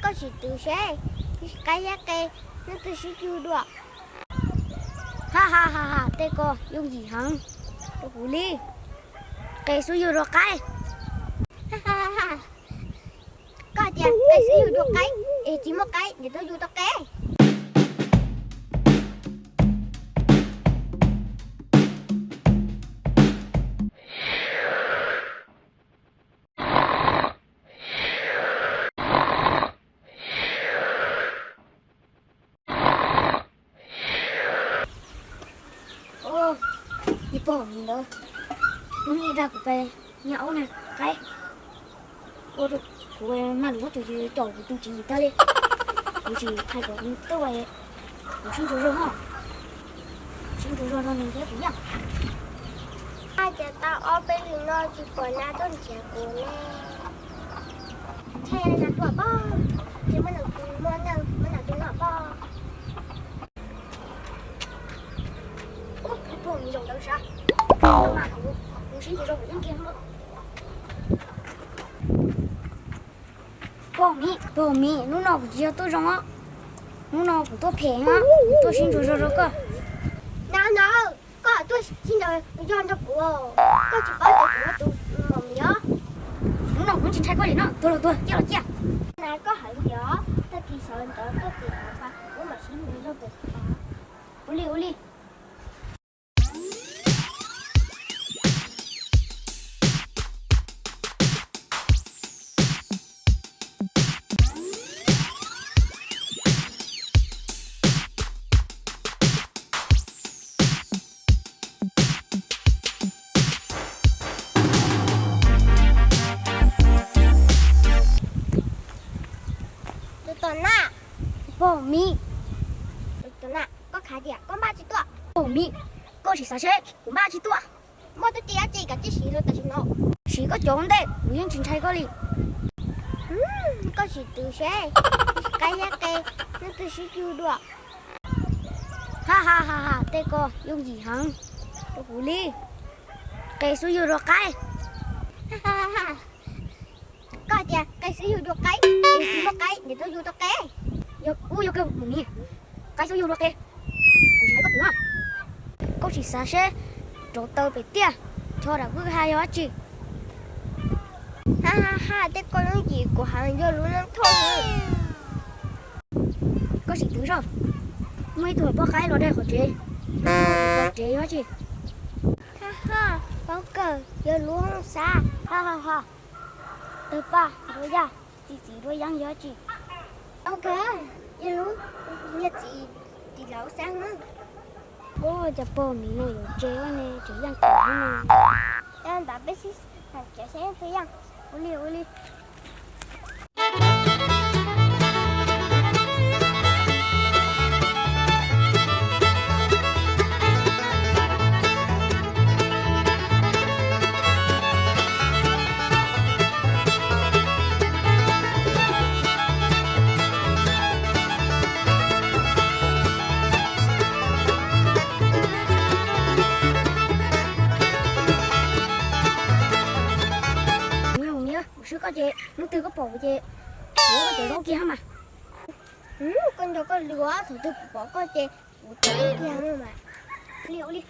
Koj sim twv seb, qaib thiab qe, leej twg sib cug dua? Ha ha ha ha, tej ko yooj yim heev rau kuv li. Qe xub yug dua qaib. Koj tias qe xub yug dua qaib, es tsis muaj qaib, niam tuaj yug tau qe. Ua, ib pog mi ntawd, hnub ib dag kuv pais nyag aub nag qaib, ua rau kuv maj lus muab tus yws caum kuv tus tswv yim tag li. Kuv tsis hais kom nws tuaj, kuv sib ntsuas zog ho, sib ntsuas zog rau nws thiab kuv yam. Hais tias tau ob peb hlis no tsis pom nas tuaj nrhiav kuv ne. Ntshe nas tuaj pob, ntshe muab nas tus, muab nas tus noj pob. Ub, ib pog mi zoo ntawd sav, mas kuv, kuv sib ntsuas zog kuv yeej kiag. Pog mi, pog mi, hnub no kuv tsis yog tuaj zoo os, hnub no kuv tuaj phem os, kuv tuaj sib ntsuas zog rau koj. Na na, koj tuaj sib ntsuas zog nrog kuv, koj tsis paub tias kuv yog tus mom mi os. Hnub no kuv tsis ntshai koj li no, tuag los tuag, ciaj los ciaj. Na koj hais tias tag kis sawv ntxov tuaj tim qhov pas, wb mam sib ntsuas zog tim qhov pas. Ua li, ua li. Tus tom na, pog mi, tus tom na, koj khav tias koj npaj tsis tuaj. Pog mi, koj sim xav seb kuv npaj tsis tuaj. Muaj tub ci dab tsi koj cia siv los tam sim no. Siv koj cov ua ntej, kuv yeej tsis ntshai koj li. Koj sim twv seb, qaib thiab qe, leej twg sib cug dua? Ha ha ha ha, tej ko yooj yim heev rau kuv li. Qe xub yug dua qaib. Koj tias qe xub yug dua qaib, es tsis muaj qaib, niam tuaj yug tau qe. Yog, ub, yog kawg mus ni, qaib xub yug dua qe. Kuv sim hais koj twv os. Koj sim xav seb, rauv taws pem tiaj, cho dam vwj ha yog dab tsi? Ha ha ha, tej ko yooj yim kuv heev, yog lub neej thoj. Koj sim twv zog, muaj ib tug poj qaib los daig qhov tsev, qhov tsev yog dab tsi? Ha ha, paub kawg, yog lub hoob xab. Ha ha ha, tawg paj nruab yaj, txiv txiv nruab yeeb yog dab tsi? Paub kawg, yog lub niag txiv tim lawv xab na. Ua cas pog mi no yuav tsev ua ne, tseem yeej txiv ne. Ntawd peb sib tham seb twg yeej. Ua li, ua li. Niam, niam, kuv swb koj ces hnub twg koj pom kuv ces kuv ua koj cov zaub kiag mas. Koj nco koj lus, thaum twg kuv pom koj ces kuv cov zaub kiag mas. Li ua li.